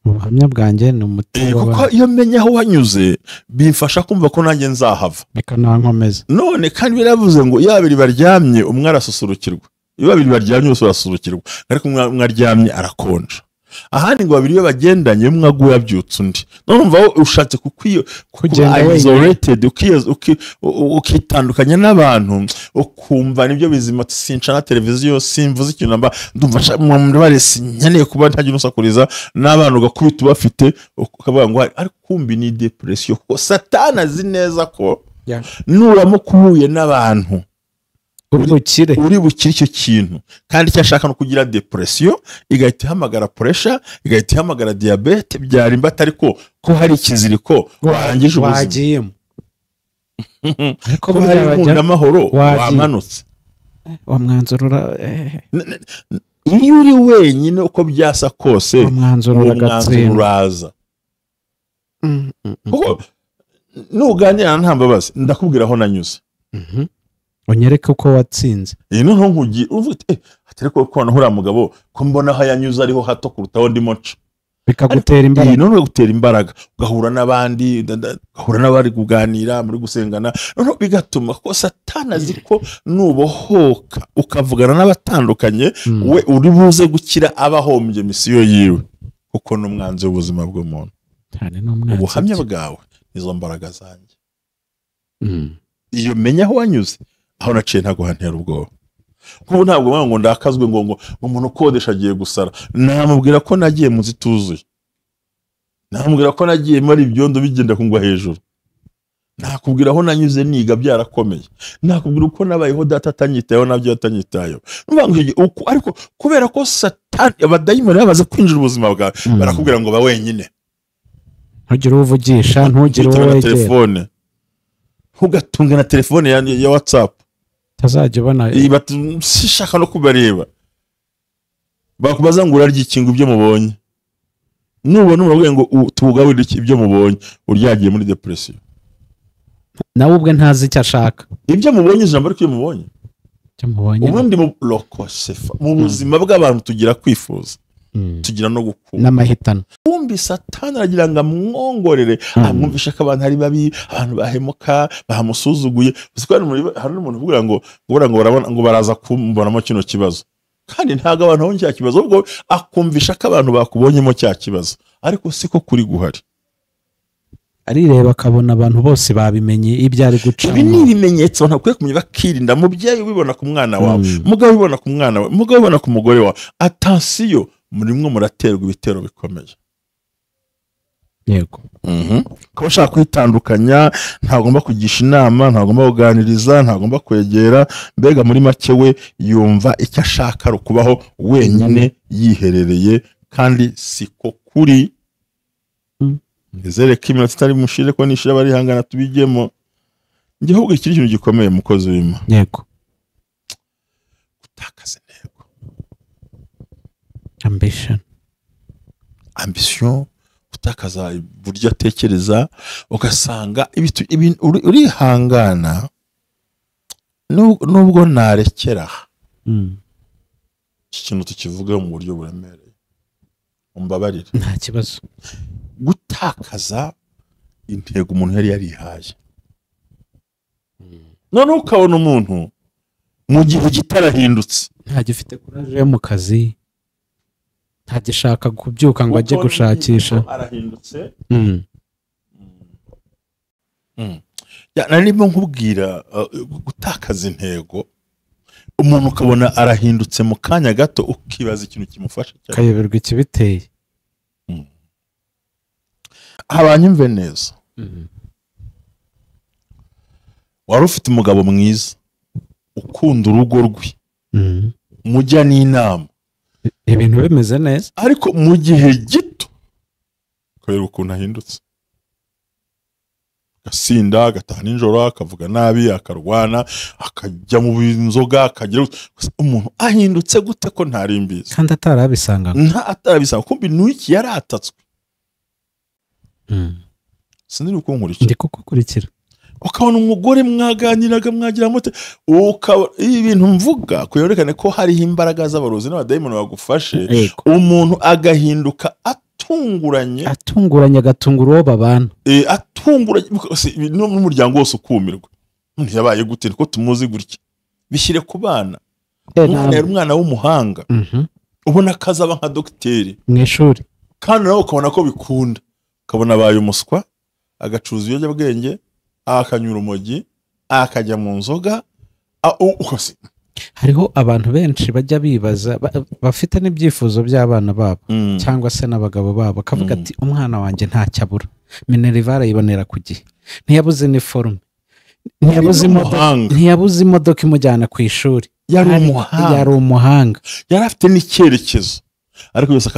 Ubuhamya bwanjye ni umuti wawe, kuko iyo menya aho wanyuze bimfasha kumva ko nanjye nzahava, bikanankomeza. None kandi biravuze ngo iyo babiri baryamye umwe arasusurukirwa, iyo babiri baryamye bose barasusurukirwa, ariko umwe aryamye arakonja. Ahandi ngo babiri iyo bagendanye, umwe aguye abyutsa undi. None umva wowe ushatse kuba isolated, ukitandukanya n'abantu, ukumva nibyo bizima. Sinca na televiziyo, simvuze ikintu namba, ndumva mubare, sinkeneye kuba ntagira usakuriza n'abantu, ugakubita ubafite, ukavuga ngo ariko kumbi ni depression, kuko Satani azi neza ko nuramuka uhuye n'abantu uri bukire icyo kintu, kandi icyo ashaka no kugira depression, igahita ihamagara pressure, igahita ihamagara diabete, byari imbata, ariko ko hari ikiziriko warangije ubuzima wagiyemo, ariko hari amahoro wamanutse wa mwanzuro. Iyo uri wenyine uko byasa kose, umwanzuro uraza. Kuko nuganira nta mbabazi, ndakubwira aho nanyuze, unyereke uko watsinze. Iyi noneho nkugiye uvuga uti atari ko kubona uriya mugabo ko mbona aho yanyuze ariho hato kuruta aho ndimo nca, bikagutera imbaraga. Iyi noneho gutera imbaraga, ugahura n'abandi, ugahura n'abari kuganira, muri gusengana, noneho bigatuma ko Satani azi ko nubohoka ukavugana n'abatandukanye, we uri buze gukira abahombye misiyo yiwe, kuko n'umwanzi w'ubuzima bw'umuntu. Ubuhamya bwawe nizo mbaraga zanjye. Iyo menya aho wanyuze, aho naciye ntago hantera ubwoba. Kuko ntabwo ngo ndakazwe ngo umuntu ukodesha agiye gusara, namubwira ko nagiye mu zituzuye, namubwira ko nagiye muri ibyondo bigenda kungwa hejuru, nakubwira aho nanyuze niga byarakomeye, nakubwira uko nabayeho data atanyitayeho nabyo atanyitayeho. Ariko kubera ko Satani abadayimoni babaza kwinjira ubuzima bwawe, barakubwira ngo ba wenyine, ntugire uvugisha, ntugire uwo wegera telefone, ntugatunge na telefone ya WhatsApp, tazajya ubona sishaka no kubareba, bakubaza ngo urarya iki ngo ibyo mubonye, nubona urabwiye ngo tugaburire iki ibyo mubonye, uryagiye muri depression. Nawe ubwe ntazi icyo ashaka. Ibyo mubonye ijambo ariko iyo mubonye ubundi mu lokosefa mu buzima bw'abantu tugira kwifuza, tugira no gukunda n'amahitano. Kumbi Satani aragira ngo amwongorere, amwumvisha ko abantu ari babi, abantu bahemuka, bamusuzuguye. Hari n'umuntu uvuga ngo barabona ngo baraza kumbonamo kino kibazo, kandi ntago abantu babonye cya kibazo, ubwo akumvisha ko abantu bakubonyemo cya kibazo, ariko siko kuri guhari. Arireba akabona abantu bose babimenye ibyo ari guca. Ibi ni ibimenyetso abantu bakwiye kumenya bakirinda. Mubyeyi ubibona ku mwana wawe, mugabo ubibona ku mwana wawe, mugabo ubibona ku mugore wawe, attention, murimwo muraterwa ibitero bikomeye. Yego. Kuba ushaka kwitandukanya, ntagomba kugisha inama, ntagomba kuganiriza, ntagomba kwegera, mbega muri make we yumva icyo ashaka ari ukubaho wenyine yiherereye, kandi siko kuri. Nizere ko iminota itari mushire ko nishira barihangana tubigemo. Njye ahubwo ikiri kintu gikomeye mukozi w'Imana. Yego. Gutakaza intego. Ambition. Ambition, gutakaza uburyo atekereza, ugasanga urihangana nubwo narekera. Iki kintu tukivuga mu buryo buremereye. Umbabarire. Nta kibazo. Gutakaza intego umuntu yari yarihaye. None ukabona umuntu mu gihe kitarahindutse, ntagifite courage yo mu kazi, ntagishaka kubyuka ngo ajye gushakisha, arahindutse. Narimo nkubwira gutakaza intego, umuntu ukabona arahindutse mu kanya gato, ukibaza ikintu kimufasha cyane, kayoberwa ikibiteye. Abanyumve neza. Wari ufite umugabo mwiza ukunda urugo rwe, mujya n'inama, ibintu bimeze neza, ariko mu gihe gito kubera ukuntu ahindutse, agasinda, agataha nijoro, akavuga nabi, akarwana, akajya mu nzoga, akagira umuntu ahindutse gute ko ntari mbizi kandi atarabisanga, nta atarabisanga, kumbi n'iki yaratatswe. Sinzi uko nkurikira, ndi kukukurikira. Ukabona umugore mwaganiraga mwagira mute, ukaba ibintu mvuga kuyerekane ko hariho imbaraga z'abarozi n'abadayimoni bagufashe, umuntu agahinduka atunguranye, atunguranye agatungura uwo babana, atunguranye n'umuryango wose ukumirwa. Ntiyabaye gute ko tumuzi gutya? Bishyire ku bana. Umwana yari umwana w'umuhanga, Ubona ko azaba nka dogiteri mu ishuri, kandi nawe ukabona ko bikunda, ukabona abaye umuswa, agacuruza ibiyobyabwenge, akanyura urumogi, akajya mu nzoga. Hariho abantu benshi bajya bibaza bafite n'ibyifuzo by'abana babo cyangwa se n'abagabo babo, akavuga ati umwana wanjye ntacyo abura, minerivare ayibonera ku gihe, ntiyabuze iniforume, ntiyabuze imodoka imujyana ku ishuri, yari umuhanga, yari afite n'icyerekezo, ariko byose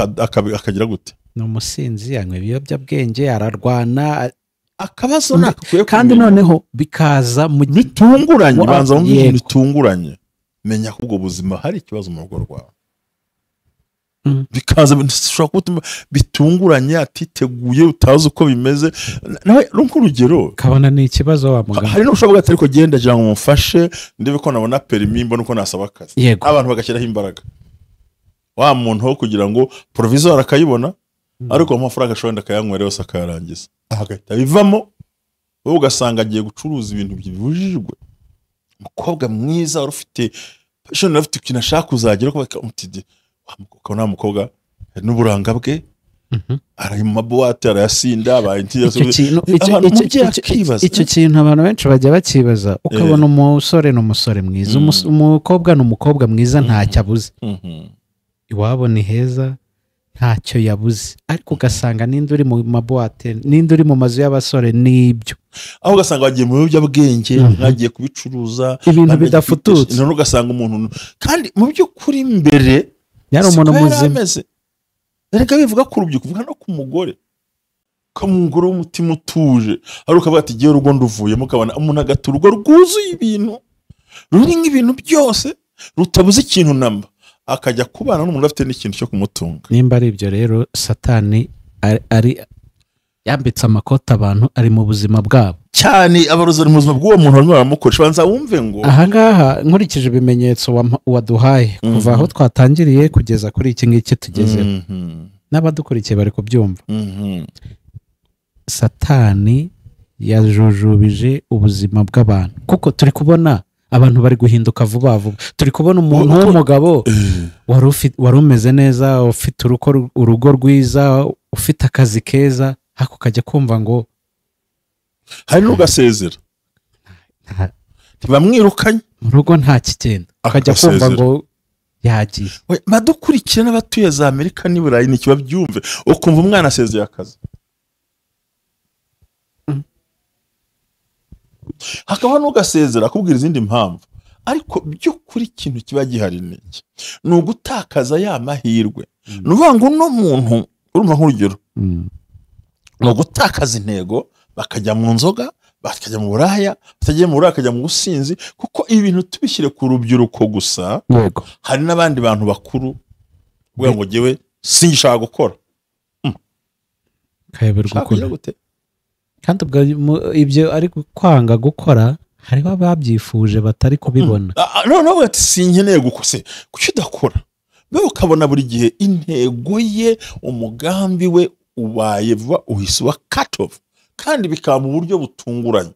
akagira gute? Ni umusinzi, anywa ibiyobyabwenge, ararwana. Akabazo nakakwiye. Kandi noneho bikaza mu bitunguranye, banza mu bintu bitunguranye. Menya ko ubwo buzima hari ikibazo mu rugo rwawe. Bikaza bishobora kuba bitunguranye, atiteguye, utazi uko bimeze. Nawe nk'urugero kabona ni ikibazo wa muganga. Hari n'ushobora kuvuga ariko genda ngira ngo mumfashe ndebe ko nabona permis, mbone uko nasaba akazi. Abantu bagashyiraho imbaraga. Wa muntu wo kugira ngo provisoire akayibona, ariko amafaranga ashobora akayanywera yose akayarangiza, agahita bivamo. Wowe ugasanga agiye gucuruza ibintu bibujijwe. Umukobwa mwiza wari ufite passion, afite ikintu ashaka kuzagera, ukabona umukobwa n'uburanga bwe, ari mu mabuwate, arayasinda, abaye icyo kintu abantu benshi bajya bakibaza. Ukabona umusore ni umusore mwiza, umukobwa ni umukobwa mwiza, ntacyo abuze, iwabo ni heza, ntacyo yabuze, ariko ugasanga ninde uri mu mabuwate, ninde uri mu mazu y'abasore, nibyo. Aho ugasanga bagiye mu biyobyabwenge, bagiye kubicuruza, ibintu bidafututse. None ugasanga umuntu kandi mu by'ukuri mbere yari umuntu muzima. Reka bivuga ku rubyiruko, uvuga no ku mugore, ko umugore w'umutima utuje, ari ukavuga ati giye urugo nduvuyemo, ukabona umuntu agata urugo rwuzuye ibintu, ruri nk'ibintu byose, rutabuze ikintu namba, akajya kubana n'umuntu afite n'ikintu cyo kumutunga. Nimba ari ibyo rero, Satani ari yambitse amakoti abantu, ari mu buzima bwabo cyane, abarozi mu buzima bw'uwo muntu barimo baramukoresha. Banza wumve ngo aha ngaha nkurikije ibimenyetso waduhaye kuva aho twatangiriye kugeza kuri iki ngiki tugezeho, n'abadukurikiye bari kubyumva, Satani yajujubije ubuzima bw'abantu, kuko turi kubona abantu bari guhinduka vuba vuba. Turi kubona umuntu w'umugabo wari umeze neza, ufite urugo rwiza, ufite akazi keza, hako kajya kumva ngo hari n'ugasezera, ntibamwirukanye mu rugo nta kigenda, akajya kumva ngo yagiye. Badukurikira n'abatuye za Amerika n'i Burayi ntikibabyumve, ukumva umwana asezeye akazi, hakaba n'ugasezera akubwira izindi mpamvu, ariko by'ukuri ikintu kiba gihari ni iki? Ni ugutakaza ya mahirwe. Ni ukuvuga ngo uno muntu, urumva nk'urugero, ni ugutakaza intego, bakajya mu nzoga, bakajya mu buraya, batagiye mu buraya bakajya mu businzi. Kuko ibi bintu tubishyire ku rubyiruko gusa, hari n'abandi bantu bakuru uvuga ngo jyewe singishaka gukora, kayoberwa gute? Kandi ubwo ibyo ari kwanga gukora, hariho ababyifuje batari kubibona. Noneho ati sinkeneye gukora, kuki udakora? Mbega ukabona buri gihe intego ye, umugambi we ubaye vuba uhise uba cut off, kandi bikaba mu buryo butunguranye.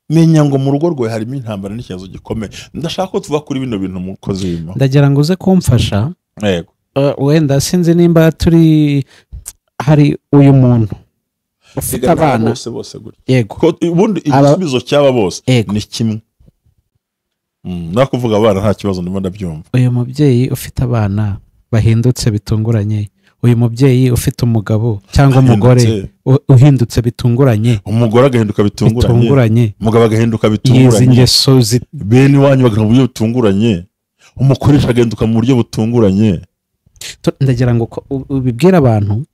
Menya ngo mu rugo rwawe harimo intambara n'ikibazo gikomeye. Ndashaka ko tuva kuri bino bintu mukozi w'Imana. Ndagira ngo uze kumfasha. Yego. Wenda sinzi nimba turi hari uyu muntu ufite abana bose gutya. Yego. Ubundi igisubizo cy'aba bose ni kimwe. Nakuvuga abana nta kibazo, ndimo ndabyumva. Uyu mubyeyi ufite abana bahindutse bitunguranye, uyu mubyeyi ufite umugabo cyangwa umugore uhindutse bitunguranye, umugore agahinduka bitunguranye, umugabo agahinduka bitunguranye, ingeso bene wanyu bagahinduka mu buryo butunguranye, umukoresha agahinduka mu buryo butunguranye. Ndagira ngo ubibwire abantu,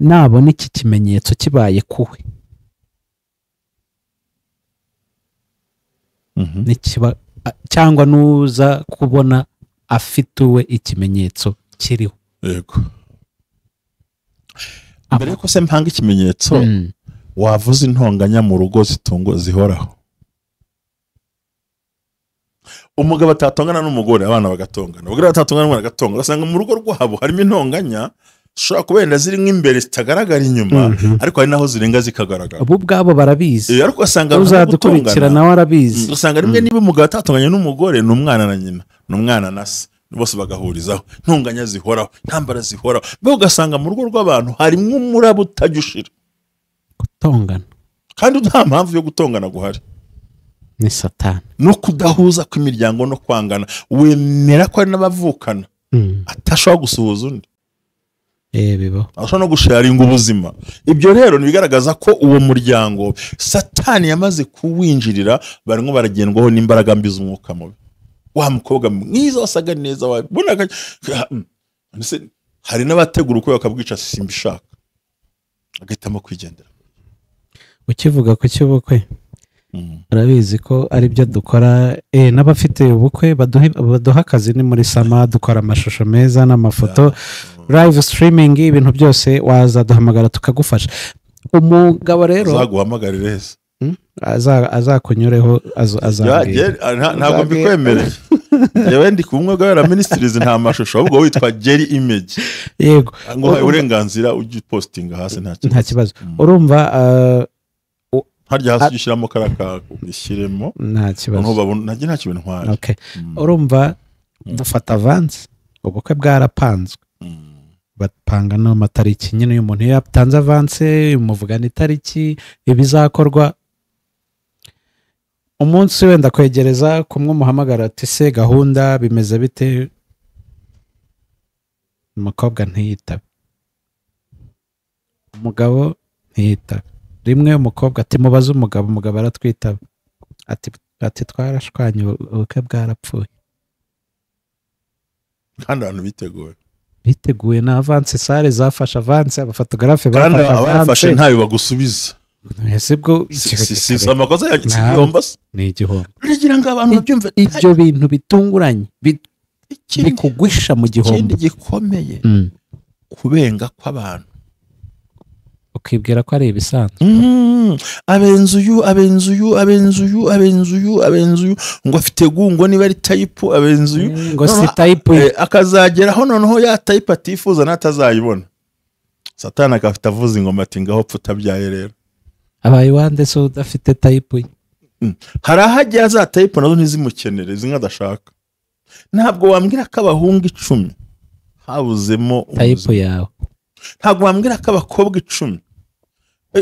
nabona iki kimenyetso kibaye kuwe, nikiba cyangwa nuza kubona afite uwe ikimenyetso kiriho. Yego. Mbere yuko se mpanga ikimenyetso, wavuze intonganya mu rugo zitungo zihoraho. Umugabo atatongana n'umugore, abana bagatongana, abagore batatongana n'umwana agatongana, ugasanga mu rugo rwabo harimo intonganya zishobora kuba wenda ziri nk'imbere zitagaragara inyuma, ariko hari naho zirenga zikagaragara. Bo ubwabo barabizi. Ariko ugasanga uzadukurikira nawe arabizi. Usanga rimwe niba umugabo atatonganye n'umugore, ni umwana na nyina, ni umwana na se, Bose bagahurizaho, ntunganya zihoraho, intambara zihoraho. Mbega ugasanga mu rugo rw'abantu harimo umuraba utajya ushira. Gutongana. Kandi nta mpamvu yo gutongana guhari. Ni satani. No kudahuza kw'imiryango no kwangana. Wemera ko ari n'abavukana atashobora gusuhuza undi. Bibaho. Ashobora no gusharinga ubuzima. Ibyo rero nibigaragaza ko uwo muryango satani yamaze kuwinjirira, barimo baragendwaho n'imbaraga mbi z'umwuka mubi. Wa mukobwa mwiza wasaga neza wabonaga, hari n'abategura uko bakabwica simbishaka, agahitamo kwigendera. Ukivuga ku cy'ubukwe, urabizi ko ari byo dukora, n'abafite ubukwe baduha akazi ni muri sama, dukora amashusho meza n'amafoto, live streaming, ibintu byose waza duhamagara tukagufasha. Umugabo rero azaguhamagarire hese, azakunyureho, azabwira. Ntabwo mbikwemereye. Yewe ndi kumwe bwa Ministries nta mashusho, ahubwo witwa Jerry Image. Yego, ngo uburenganzira ujye postinga hasi nta kibazo. Urumva harya hasi ushyiramo karaka ushyiremo nta kibazo. Ntajye nta kintu ntwaye. Okay. Urumva dufata avance, ubukwe bwarapanzwe. Bapanga no matariki nyine, uyu muntu yatanze avance umuvugana itariki ibizakorwa. Umunsi wenda kwegereza kumwe umuhamagara ati se gahunda bimeze bite, umukobwa ntiyitabe, umugabo ntiyitabe. Rimwe umukobwa ati mubaze umugabo, umugabo aratwitaba ati twarashwanye ubukwe bwarapfuye. Kandi abantu biteguye biteguye na avance, sale zafashe avance, abafotographe bafashe avance, ntayo bagusubiza. Ese bwo si amakosa ya igihombo, ni igihombo. Uragira ngo abantu babyumve ibyo bintu bitunguranye bikugwisha mu gihombo. Ikindi gikomeye, kubenga kw'abantu, ukibwira ko ari ibisanzwe. Abenzuyu abenzuyu abenzuyu abenzuyu abenzuyu ngo afite gungo niba ari type abenzuyu ngo si type, akazageraho noneho ya type atifuza natazayibona. Satani akafite avuza ingoma ati ngaho pfa utabyaye rero. Abaye wande so udafite type. Hari ahajya za type nazo ntizimukenere, zimwe adashaka. Ntabwo wambwira ko abahungu 10 habuzemo type yawe. Ntabwo wambwira ko abakobwa 10.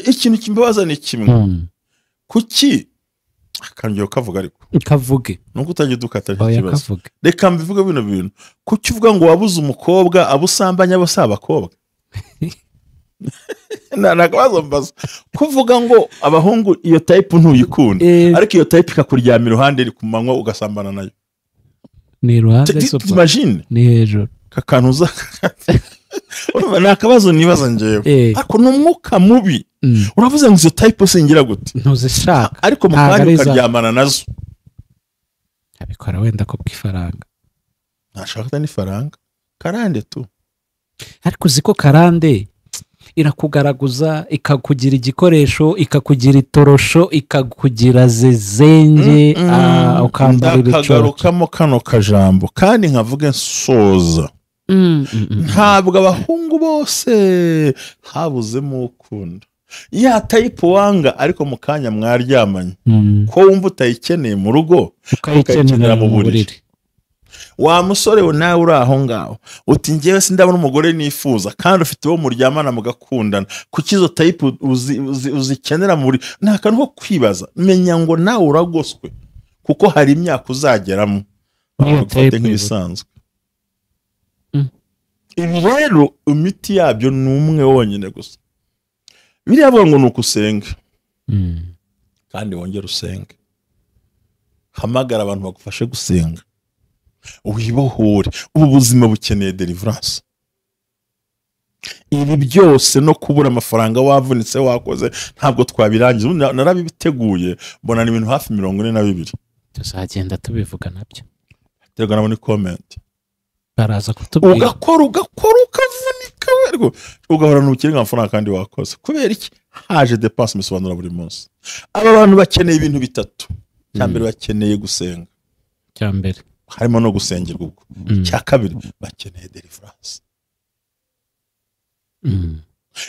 Ikintu kimbabaza ni kimwe. Kuki akangero kavuga ariko kavuge nuko utajya dukata ikibazo. Reka mbivuge bino bintu. Kuki uvuga ngo wabuze umukobwa abusambanya bose abakobwa? Nakabazo mbaza. Kuvuga ngo abahungu iyo type ntuyikunda, ariko iyo type ikakuryama iruhande iri kumanywa ugasambana nayo. Ni iruhande super. Imagine ni hejuru. Kakanuza. Urumva nakabazo nibaza njewe. Ariko n'umwuka mubi. Uravuze ngo izo type singira gute? Ntuzishaka. Ariko mu kanya ukaryamana nazo. Abikora wenda ko bw'ifaranga. Ntashaka n'ifaranga. Karande tu. Ariko uziko karande irakugaragaza, ikakugira igikoresho, ikakugira itorosho, ikakugira zezenge, ukambarira ico. Ndakagarukamo kano kajambo kandi nkavuge nsoza. Ntabwo abahungu bose habuzemo ukunda. Ya type wanga ariko mu kanya mwaryamanye, ko wumva utayikeneye mu rugo ukayikenera mu buriri. Wa musore we nawe uri aho ngaho uti njyewe sindabona umugore nifuza, kandi ufite uwo muryamana mugakundana, kuki izo type uzikenera muri? Nta kantu ko kwibaza. Menya ngo nawe uragoswe, kuko hari imyaka uzageramo ufate nk'ibisanzwe. Ibi rero imiti yabyo ni umwe wonyine gusa. Biriya avuga ngo ni ukusenga, kandi wongere usenge, hamagara abantu bagufashe gusenga, wibohore. Ubu buzima bukeneye deliverance. Ibi byose no kubura amafaranga wavunitse wakoze ntabwo twabirangiza. Narabiteguye mbona ni ibintu hafi 42. Tuzagenda tubivuga nabyo. Terwa nabo ni comment. Baraza kutubwira. Ugakora ukavunika werwo, ugahora n'ubukire amafaranga kandi wakoze. Kubera iki? Haje dépense misobanura buri munsi. Aba bantu bakeneye ibintu bitatu. Cyambere bakeneye gusenga. Cyambere harimo no gusengerwa ubwo. Cya kabiri bakeneye deliverance.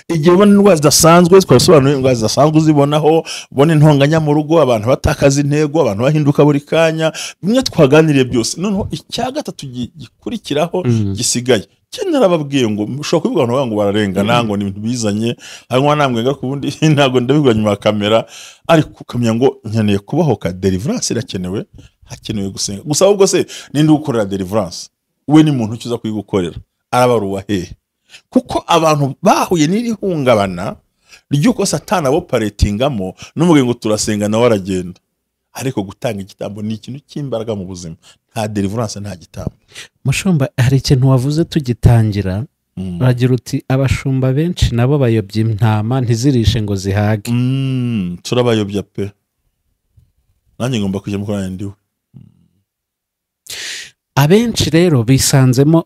Igihe ubona indwara zidasanzwe, twasobanuye indwara zidasanzwe uzibonaho, ubona intonganya mu rugo, abantu batakaza intego, abantu bahinduka buri kanya, bimwe twaganiriye byose. Noneho icya gatatu gikurikiraho gisigaye, narababwiye ngo ushobora kubivuga abantu ngo bararengana, ngo ni ibintu bizanye, hanyuma namwe ngaruka ubundi ntabwo ndabivuga nyuma ya kamera, ariko ukamenya ngo nkeneye kubahoka. Deliverance irakenewe, hakenewe gusenga gusa. Ahubwo se ninde ugukorera deliverance? We ni muntu ukiza kuyigukorera, arabaruwa hehe? Kuko abantu bahuye n'iri hungabana ry'uko Satani aboparetingamo, n'umugabo ngo turasenga nawe aragenda. Ariko gutanga igitambo ni ikintu cy'imbaraga mu buzima. Nta deliverance nta gitambo. Mushumba, hari ikintu wavuze tugitangira, uragira uti abashumba benshi nabo bayobya intama ntizirishe ngo zihage. Turabayobya pe. Nanjye ngomba kujya mukorana ndiwe. Abenshi rero bisanzemo,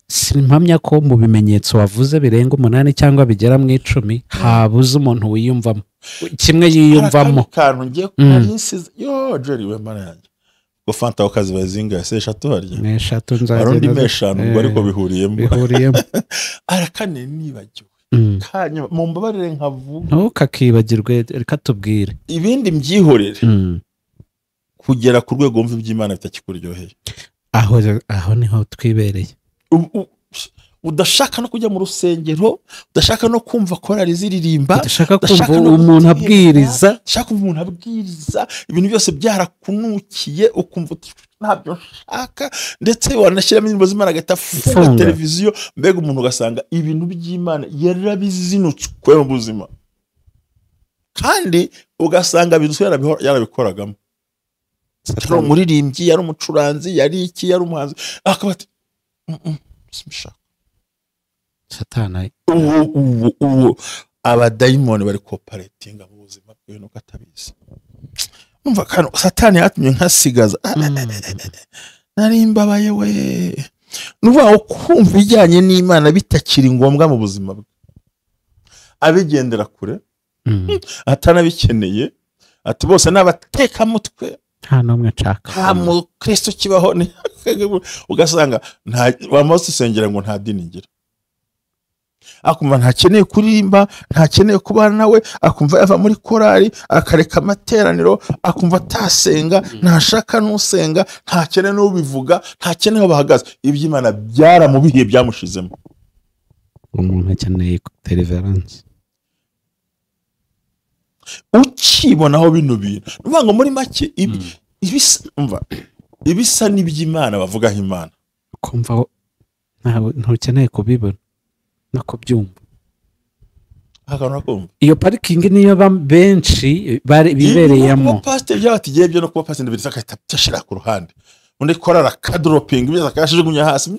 simpamya ko mu bimenyetso wavuze birenga 8 cyangwa bigera mu 10 habuze umuntu wiyumvamo kimwe yiyumvamo. Kantu ngiye kurinsiza yo Jerry we mana yanjye. Go fanta wakazi bazinga se eshatu harya. Ne eshatu nzagenda. Arundi meshanu ubwo ariko bihuriyemo. Arakane nibagiwe. Kanyuma mumbabarire nkavuga. Ntukakibagirwe, reka tubwire. Ibindi mbyihorere. Kugera ku rwego mvi by'Imana bitakikuryoheye. Aho niho twibereye. Udashaka no kujya mu rusengero, udashaka no kumva korali ziririmba, udashaka kumva umuntu abwiriza, udashaka kumva umuntu abwiriza, ibintu byose byarakunukiye ukumva ntabyo nshaka, ndetse wanashyiramo indirimbo z'Imana agahita afunga televiziyo. Mbega umuntu ugasanga ibintu by'Imana yarabizinutswe mu buzima, kandi ugasanga bintu yarabikoragamo. Yari umuririmbyi, yari umucuranzi, yari iki, yari umuhanzi, akaba ati Satana ubu abadayimoni bari cooperatinga mu buzima bwe nuko atabizi. Umva kano Satani yatumye nkasigaza nari mbabaye we. Nuvuga kumva ijyanye n'Imana bitakiri ngombwa mu buzima bwe, abigendera kure, atanabikeneye, ati bose n'abatekamutwe, nta n'umwe nshaka, nta mukristo kibaho. Ugasanga bamaze usengera ngo nta dini ngira, akumva ntakeneye kuririmba, ntakeneye kubana nawe, akumva yava muri korali akareka amateraniro, akumva atasenga, ntashaka n'usenga, ntakeneye n'ubivuga, ntakeneye aho bahagaze. Iby'Imana byaramubihiye, byamushizemo. Umuntu akeneye deliverance. Ukibonaho bino bintu nuvuga ngo muri make ibisa n'iby'Imana bavugaho Imana, ukumva ntukeneye kubibona no kubyumva. Iyo parikingi niyo benshi bibereyemo. Pastor byabatigiye byo no kuba pastor ndabirisa akahita ashira ku ruhande, undi korara kadroping byose akashijugunya hasi.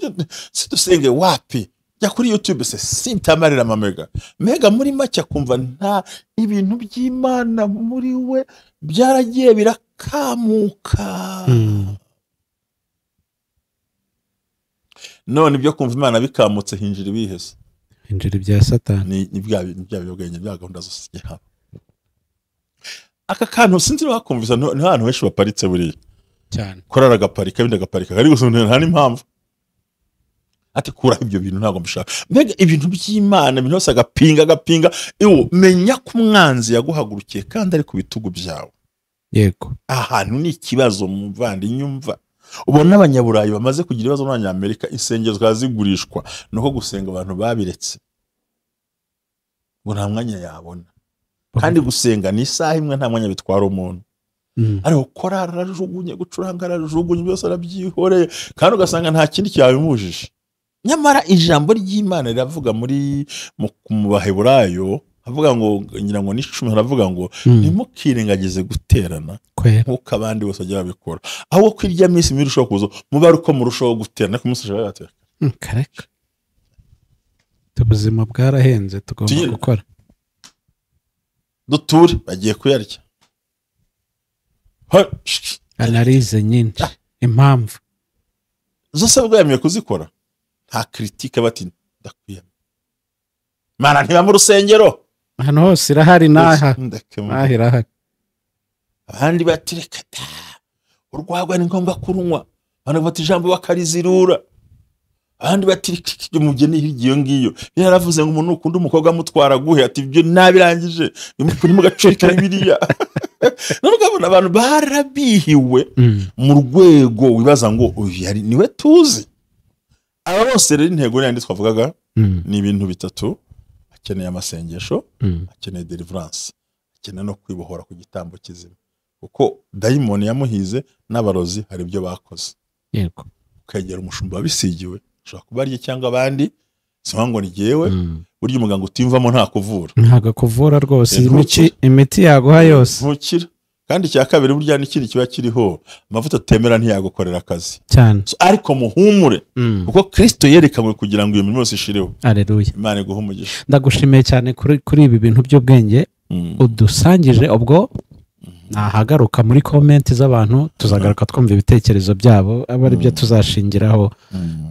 Sidusenge wapi, jya kuri YouTube se sintamarira amamega mega. Muri make akumva nta ibintu by'Imana muri we byaragiye birakamuka. None ibyo kumva Imana bikamutse hinjira ibihese, hinjira ibya Satani, ni bya byobwenge bya gahunda zose haba. Aka kantu sinzi bakumvisa ni ahantu henshi baparitse buriya cyane, korara agaparika bindi agaparika, ariko nta n'impamvu ati kura ibyo bintu ntabwo mbishaka. Mbega ibintu by'Imana ibintu byose agapinga agapinga. Iwo menya ko umwanzi yaguhagurukiye kandi ari ku bitugu byawe. Yego, ahantu ni ikibazo muvandi nyumva. Ubona abanyaburayi bamaze kugira ibibazo n'abanyamerika, insengero zikazigurishwa nuko gusenga abantu babiretse ngo nta mwanya yabona. Kandi gusenga ni isaha imwe, nta mwanya bitwara umuntu. Ariko korara arajugunye, gucuranga arajugunye, byose arabyihoreye, kandi ugasanga nta kindi cyabimujije. Nyamara ijambo ry'Imana riravuga muri mu Baheburayo, avuga ngo ngira ngo ni 10, aravuga ngo ntimukirengagize guterana nkuko abandi bose bajya babikora, ahubwo ko irya minsi mirushaho kuza muba uko murushaho guterana. Ku munsi ushaka kareka ubuzima bwarahenze, tugomba gukora duture bagiye kuyarya. Analize nyinshi, impamvu zose bwayamiye kuzikora, nta critique bati ndakwiyamye Mana ntiba mu rusengero, ahantu hose irahari, naha irahari. Abandi bati reka urwagwa ni ngombwa kurunywa, abantu bafata ijambo bakarizirura. Abandi bati mugeni hirya iyo ngiyo yaravuze ngo umuntu ukunda umukobwa amutwara guhe, ati ibyo nabirangije nimugacurika biriya. None ukabona abantu barabihiwe mu rwego wibaza ngo uyu yari niwe tuzi. Aba bose rero intego yandi twavugaga ni ibintu bitatu: akeneye amasengesho, akeneye deliverance, akeneye no kwibohora ku gitambo kizima, kuko dayimoni yamuhize n'abarozi hari ibyo bakoze. Yego. Ukegera umushumba wabisigiwe, ushobora kuba arye cyangwa abandi, si ngo ni jyewe. Burya umuganga utimvamo nta kuvura, ntabwo kuvura rwose, imiti yaguha yose ntukira. Kandi icya kabiri burya n'ikindi kiba kiriho, amavuta atemera ntiyagukorera akazi cyane. So, ariko muhumure, kuko Kristo yerekanywe kugira ngo iyo mirimo yose ishireho. Haleluya. Imana iguhe umugisha. Ndagushimiye cyane kuri ibi bintu by'ubwenge udusangije. Ubwo nahagaruka muri komenti z'abantu, tuzagaruka twumva ibitekerezo byabo, aba ari byo tuzashingiraho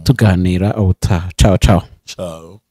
tuganira ubutaha. Ciao ciao. Ciao.